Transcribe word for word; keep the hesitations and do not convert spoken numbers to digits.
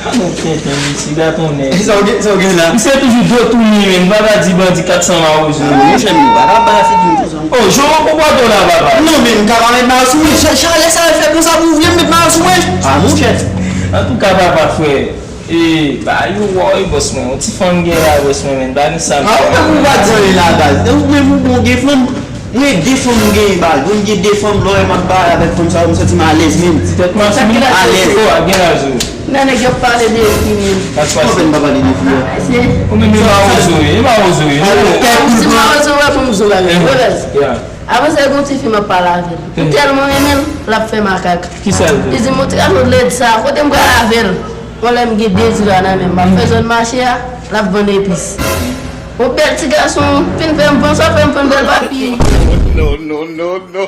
Anon tenten, mesye, gad on nèg. Sa w gen, sa w gen la? Misye toujou do tounen, men papa di bandi kat san mawozo. Monchè, m pa ka ba figi m konsa. Oh, Jomo, konpòte w la, papa. Non, men m ka pa met mayò sou mwen. Chalè sa fè konsa pou w vle m met mayò sou mwen? Ah, monchè. Antouka, papa, frè. E, ba, yo, wè, e, bòs mwen. Yon ti fanm gen la, bòs mwen, men. Ba, ni sa. Ah, ou menm ou pa di anyen la, baz. Ou menm ou bon gen fanm. Mwen de fanm m genyen, baz. Mwen gen de fanm, lè m ap bay avèk fanm sa yo, m santi m alèz menm. Tèt masin. Alèz. Oh, a gen laj ou. Nan nèg yo ap pale de fi menm. Sa k pase? Mwen pa pale de fi a. Se Ou menm e mawozo ye, e mawozo ye. Alèz. Ti mawozo wè pou m zo la. Wè baz. Ya. Avan sa, gon ti fi m ap pale avè l. M tèlman renmen l, l ap fè makak. Ki sa l Li di? di m, "Yon ti gason lèd sa, kote m pral avè l?" Bon, lè m gen de dola nan men m, m ap fè zòn mache a, l ap vann epis. Yon bèl ti gason, fin fè m vann, sa fè m vann bèl papi. No, no, no, no.